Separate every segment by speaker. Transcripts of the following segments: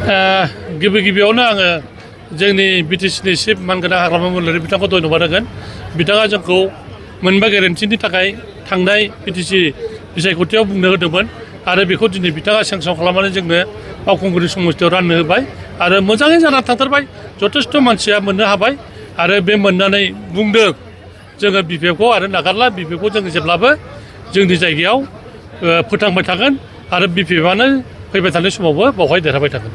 Speaker 1: गिबि गिबियावनो आङो जोंनि बिटिसिनि चिफ मानगोनां हाग्रामा मन्थ्रि बिथांखौ धन्यबाद होगोन। बिथाङा जोंखौ मोनबा गेरेन्टिनि थाखाय थांनाय बिटिसि बिसायख'थियाव बुंनो होदोंमोन आरो बेखौ दिनै बिथाङा सेंसन खालामनानै जोंनो बावखुंग्रि समस्थियाव राननो होबाय आरो मोजाङै जाना थांथारबाय। जथेस्थ' मानसिया मोननो हाबाय आरो बे मोननानै बुंदों जोङो बिपिएफखौ आरो नागारला, बिपिएफखौ जोङो जेब्लाबो जोंनि जायगायाव फोथांबाय थागोन आरो बिपिएफआनो फैबाय थानाय समावबो बावहाय देरहाबाय थागोन।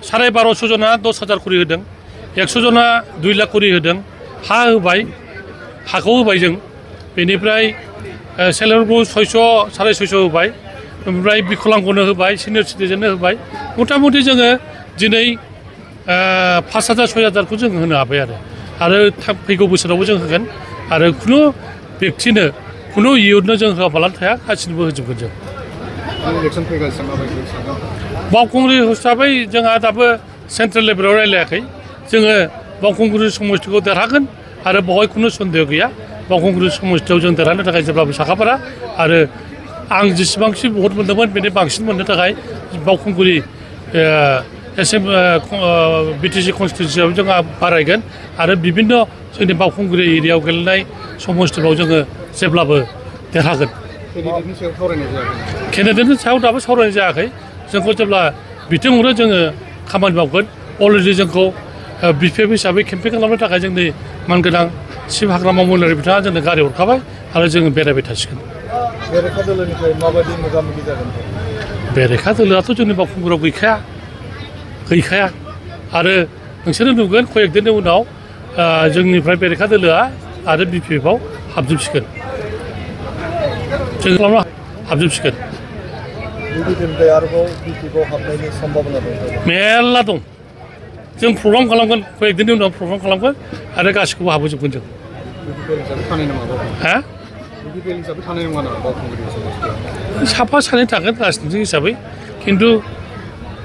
Speaker 1: 1250 जना 10,000 खरि होदों, 100 जना 2 लाख खरि होदों, हा होबाय, हाखौ होबाय जों। बेनिफ्राय सेल्फ हेल्प ग्रुप 600 650 होबाय, ओमफ्राय बिकलांगनो होबाय, सिनियर सिटिजेननो होबाय। मथा मथि जोङो दिनै 5,000 6,000खौ जों होनो हाबाय आरो फैगौ बोसोरावबो जों होगोन आरो खुनु बेक्तिनो खुनु इयुथनो जों होआबालानो थाया, गासिनोबो होजोबगोन जों। बावखुंग्रि हिसाबै जोंहा दाबो सेन्ट्रेल लेभेलाव रायलायाखै। जोङो बावखुंग्रि समस्थिखौ देरहागोन आरो बेवहाय खुनु सन्देह गैया। बावखुंग्रि समस्थियाव जों देरहानो थाखाय जेब्लाबो साखाफारा आरो आं जेसेबांसिम भट मोन्दोंमोन बेनि बांसिन मोननो थाखाय बावखुंग्रि बिटिसि कनस्टिटिउन्सियाव जोंहा बारायगोन आरो बिभिन्न जोंनि बावखुंग्रि एरियायाव गेलेनाय समस्थिफ्राव जोङो जेब्लाबो देरहागोन। केन्डिडेटनि सायाव दाबो सावरायनाय जायाखै। जोंखौ जेब्ला बिथोन हरो जोङो खामानि मावगोन। अलरेडि जोंखौ बिपिएफ हिसाबै केम्पेइन खालामनो थाखाय जोंनि मानगोनां चिफ हाग्रामा मन्थ्रि बिथाङा जोंनो गारि हरखाबाय आरो जोङो बेरायबाय थासिगोन।
Speaker 2: बेरेखा दोलोनिफ्राय माबायदि मोगा-मोगि जागोन?
Speaker 1: बेरेखा दोलोआथ' जोंनि बावखुंग्रियाव गैखाया आरो नोंसोरो नुगोन कयेक दिननि उनाव जोंनिफ्राय बेरेखा दोलोआ आरो बिपिएफआव हाबजोबसिगोन। जों खालामनो हाबजोबसिगोन। मेरला दं। जों प्रग्राम खालामगोन, कयेक दिननि उनाव प्रग्राम खालामगोन आरो गासिखौबो हाबोजोबगोन जों। साफा सानै थागोन राजनितिक हिसाबै, खिन्थु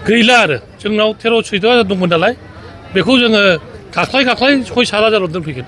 Speaker 1: गैला आरो जोंनाव 13-14 हाजार दंमोन नालाय, बेखौ जोङो गाख्लाय 6-7 हाजाराव दोनफैगोन।